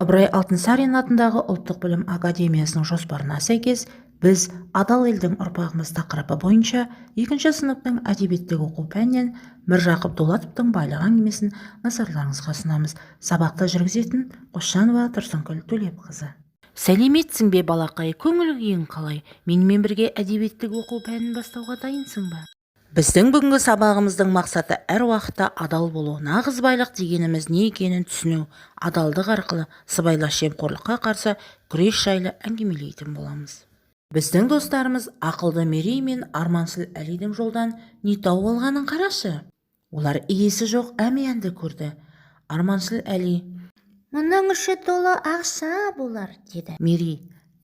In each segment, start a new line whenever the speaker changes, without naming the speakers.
Ыбырай Алтынсарин атындағы Ұлттық білім академиясының жоспарына сәйкес, біз «Адал елдің ұрпағымыз» тақырыбы бойынша екінші сыныптың әдебиеттегі оқу пәнінен Міржақып Дулатовтың «Байлық» әңгімесін назарларыңызға ұсынамыз. Сабақты жүргізетін Қосжанова Тұрсынкүл Төлепқызы. Сәлеметсің бе, балақай, көңіл күйің қалай? Менімен бірге әдебиеттік оқу пәнін бастауға дайынсың ба? Біздің бүгінгі сабағымыздың мақсаты әр уақытта адал болу, нағыз байлық дегеніміз не екенін түсіну, адалдық арқылы сыбайлас жемқорлыққа қарсы күрес жайлы әңгімелейтін боламыз. Біздің достарымыз ақылды Мерей мен арманшыл Әлидің жолдан не тауып алғанын қарашы. Олар иесі жоқ әмиянды көрді. Арманшыл Әли:
«Мұның іші толы ақша болар», – деді.
Мерей: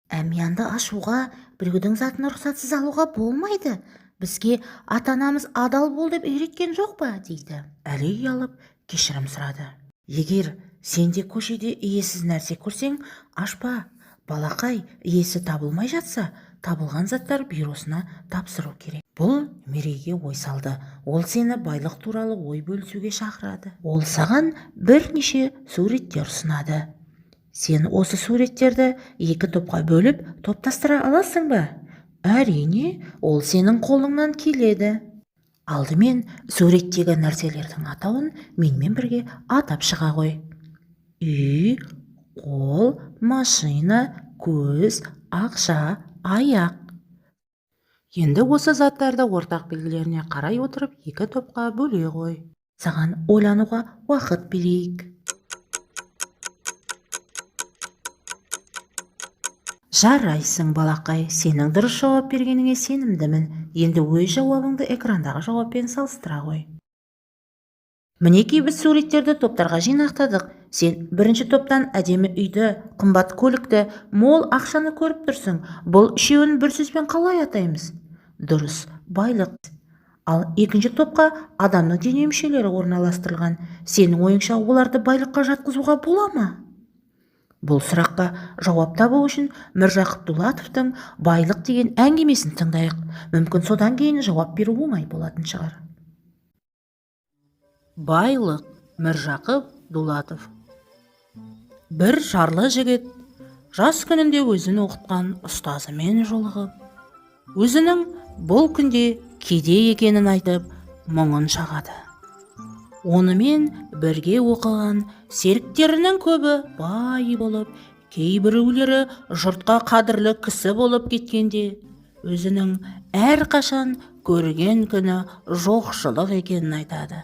«Әмиянды ашуға, біреудің затын рұқсатсыз алуға болмайды. Бізге ата-анамыз адал бол деп үйреткен жоқ па?» – дейді. Әли ұялып кешірім сұрады. Егер сен де көшеде иесіз нәрсе көрсең, ашпа, балақай. Иесі табылмай жатса, табылған заттар бюросына тапсыру керек. Бұл Мерейге ой салды. Ол сені байлық туралы ой бөлісуге шақырады. Ол саған бірнеше суреттер ұсынады. Сен осы суреттерді екі топқа бөліп, топтастыра аласың ба? Әрине, ол сенің қолыңнан келеді. Алдымен суреттегі нәрселердің атауын менімен бірге атап шыға ғой. Үй, қол, машина, көз, ақша, аяқ. Енді осы заттарды ортақ белгілеріне қарай отырып, екі топқа бөле ғой. Саған ойлануға уақыт берейік. Жарайсың, балақай, сенің дұрыс жауап бергеніңе сенімдімін. Енді өз жауабыңды экрандағы жауаппен салыстыра ғой. Мінекей, біз суреттерді топтарға жинақтадық. Сен бірінші топтан әдемі үйді, қымбат көлікті, мол ақшаны көріп тұрсың. Бұл үшеуін бір сөзбен қалай атаймыз? Дұрыс, байлық. Ал екінші топқа адамның дене мүшелері орналастырылған. Сенің ойыңша, оларды байлыққа жатқызуға бола ма? Бұл сұраққа жауап табу үшін Міржақып Дулатовтың «Байлық» деген әңгімесін тыңдайық. Мүмкін, содан кейін жауап беру оңай болатын шығар. «Байлық», Міржақып Дулатов. Бір жарлы жігіт жас күнінде өзін оқытқан ұстазымен жолығып, өзінің бұл күнде кедей екенін айтып, мұңын шағады. Онымен бірге оқыған серіктерінің көбі бай болып, кейбіреулері жұртқа қадірлі кісі болып кеткенде, өзінің әрқашан көрген күні жоқшылық екенін айтады.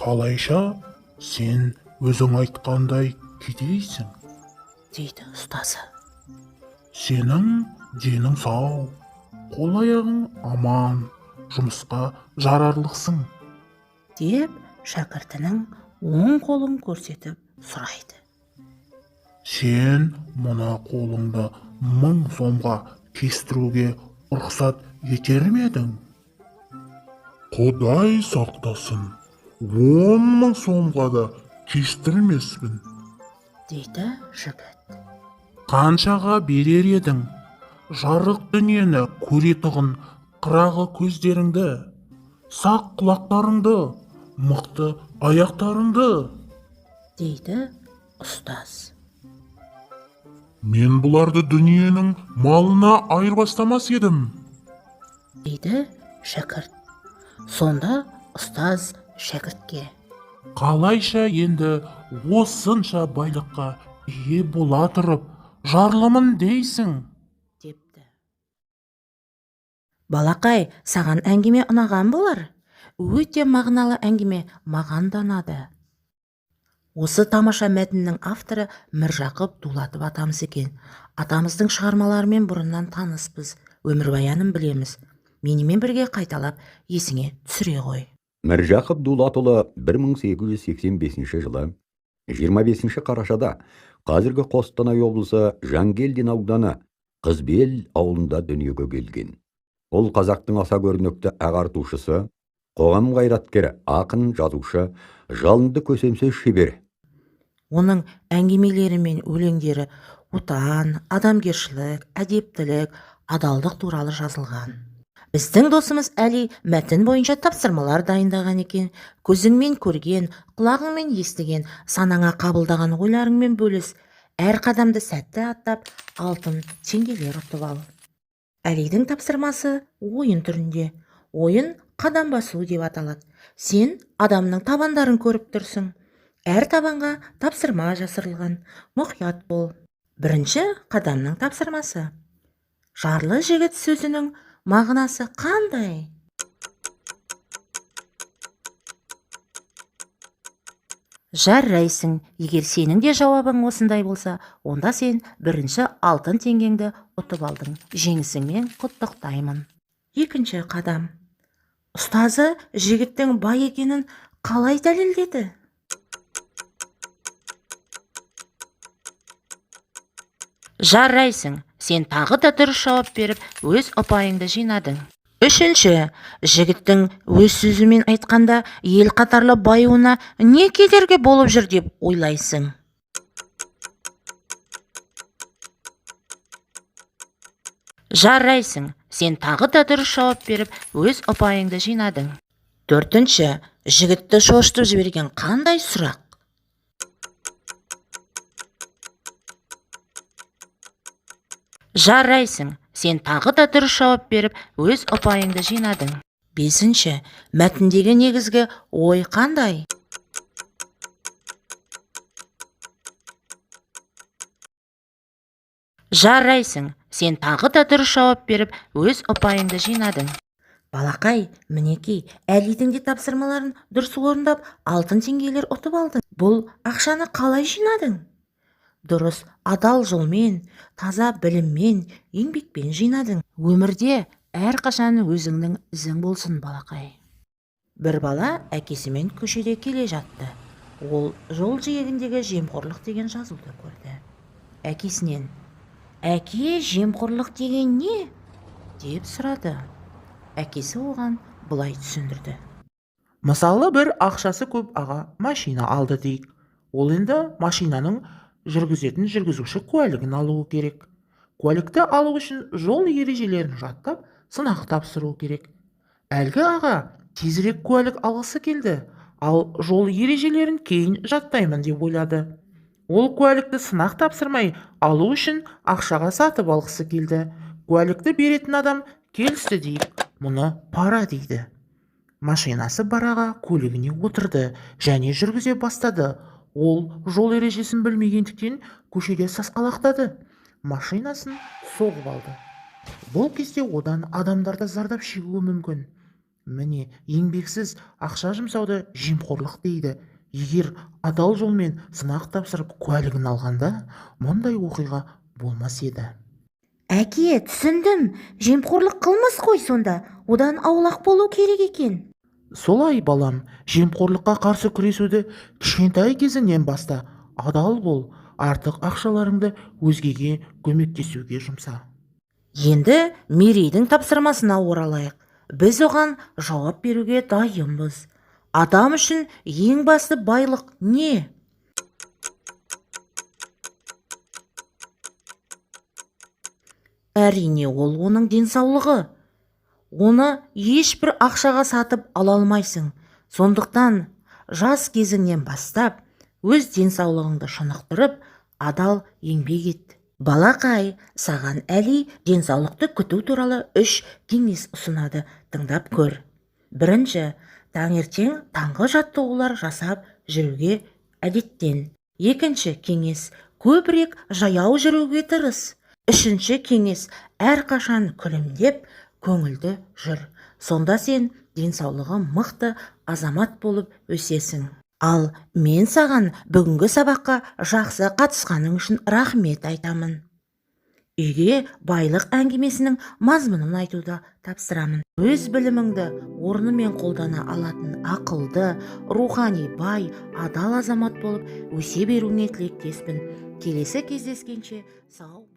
«Қалайша сен өзің айтқандай кедейсің?» –
дейді ұстазы.
«Сенің денің сау, қол аяғың аман, жұмысқа жарарлықсың».
Деп шәкіртінің оң қолын көрсетіп сұрайды.
«Сен мына қолыңды 1000 сомға кестіруге рұқсат етер ме едің?» «Құдай сақтасын, 10 000 сомға да кестірмеспін»,
дейді жігіт.
«Қаншаға берер едің жарық дүниені көретұғын қырағы көздеріңді, сақ құлақтарыңды, мықты аяқтарыңды?»
дейді ұстаз.
«Мен бұларды дүниенің малына айырбастамас едім»,
дейді шәкірт. Сонда ұстаз шәкіртке:
«Қалайша енді осынша байлыққа ие бола тұрып, жарлымын дейсің?»
депті. Балақай, саған әңгіме ұнаған болар. Өте мағыналы әңгіме, маған да ұнады. Осы тамаша мәтіннің авторы Міржақып Дулатов атамыз екен. Атамыздың шығармаларымен бұрыннан таныспыз, өмірбаянын білеміз. Менімен бірге қайталап, есіңе түсіре ғой.
Міржақып Дулатұлы 1885 жылы 25 қарашада қазіргі Қостанай облысы, Жангелдин ауданы, Қызбел ауылында дүниеге келген. Ол қазақтың аса көрнекті ағартушысы, қоғам қайраткері, ақын, жазушы, жалынды көсемсөз шебері.
Оның әңгімелері мен өлеңдері Отан, адамгершілік, әдептілік, адалдық туралы жазылған. Біздің досымыз Әли мәтін бойынша тапсырмалар дайындаған екен. Көзіңмен көрген, құлағыңмен естіген, санаңа қабылдаған ойларыңмен бөліс. Әр қадамды сәтті аттап, алтын теңгелер ұтып ал. Әлидің тапсырмасы ойын түрінде. Ойын қадам басу деп аталады. Сен адамның табандарын көріп тұрсың. Әр табанға тапсырма жасырылған. Мұқият бол. Бірінші қадамның тапсырмасы. Жарлы жігіт сөзінің мағынасы қандай? Жарайсың. Егер сенің де жауабың осындай болса, онда сен бірінші алтын теңгеңді ұтып алдың. Жеңісіңмен құттықтаймын. Екінші қадам. Ұстазы жігіттің бай екенін қалай дәлелдеді? Жарайсың. Сен тағы да дұрыс жауап беріп, өз ұпайыңды жинадың. Үшінші, жігіттің өз сөзімен айтқанда ел қатарлы баюына не кедергі болып жүр деп ойлайсың? Жарайсың. Сен тағы да дұрыс жауап беріп, өз ұпайыңды жинадың. Төртінші, жігітті шошытып жіберген қандай сұрақ? Жарайсың. Сен тағы да дұрыс жауап беріп, өз ұпайыңды жинадың. Бесінші, мәтіндегі негізгі ой қандай? Жарайсың. Сен тағы да дұрыс жауап беріп, өз ұпайыңды жинадың. Балақай, мінекей, Әлидің де тапсырмаларын дұрыс орындап, алтын теңгелер ұтып алдың. Бұл ақшаны қалай жинадың? Дұрыс, адал жолмен, таза біліммен, еңбекпен жинадың. Өмірде әрқашан өзіңнің ізің болсын, балақай. Бір бала әкесімен көшеде келе жатты. Ол жол жиегіндегі жемқорлық деген жазуды көрді. Әкесінен: «Әке, жемқорлық деген не?» деп сұрады. Әкесі оған былай түсіндірді.
Мысалы, бір ақшасы көп аға машина алды дейік. Ол енді машинаның жүргізетін жүргізуші куәлігін алуы керек. Куәлікті алу үшін жол ережелерін жаттап, сынақ тапсыру керек. Әлгі аға тезірек куәлік алғысы келді, ал жол ережелерін кейін жаттаймын деп ойлады. Ол куәлікті сынақ тапсырмай алу үшін ақшаға сатып алғысы келді. Куәлікті беретін адам келісті дейік, мұны пара дейді. Машинасы бар аға көлігіне отырды және жүргізе бастады. Ол жол ережесін білмегендіктен көшеде сасқалақтады. Машинасын соғып алды. Бұл кезде одан адамдар да зардап шегуі мүмкін. Міне, еңбексіз ақша жұмсауды жемқорлық дейді. Егер адал жолмен сынақ тапсырып куәлігін алғанда, мұндай оқиға болмас еді.
Әке, түсіндім. Жемқорлық қылмыс қой сонда. Одан аулақ болу керек екен.
Солай, балам, жемқорлыққа қарсы күресуді кішкентай кезіңнен баста. Адал бол, артық ақшаларыңды өзгеге көмектесуге жұмса.
Енді Мерейдің тапсырмасына оралайық. Біз оған жауап беруге дайынбыз. Адам үшін ең басты байлық не? Әрине, ол оның денсаулығы. Оны ешбір ақшаға сатып ала алмайсың. Сондықтан жас кезіңнен бастап өз денсаулығыңды шынықтырып, адал еңбек ет. Балақай, саған Әли денсаулықты күту туралы 3 кеңес ұсынады. Тыңдап көр. Бірінші, таңертең таңғы жаттығулар жасап жүруге әдеттен. Екінші кеңес, көбірек жаяу жүруге тырыс. Үшінші кеңес, әрқашан күлімдеп, көңілді жүр. Сонда сен денсаулығы мықты азамат болып өсесің. Ал мен саған бүгінгі сабаққа жақсы қатысқаның үшін рахмет айтамын. Үйге байлық әңгімесінің мазмұнын айтуды тапсырамын. Өз біліміңді орнымен қолдана алатын ақылды, рухани бай, адал азамат болып өсе беруіңе тілектеспін. Келесі кездескенше сау бол.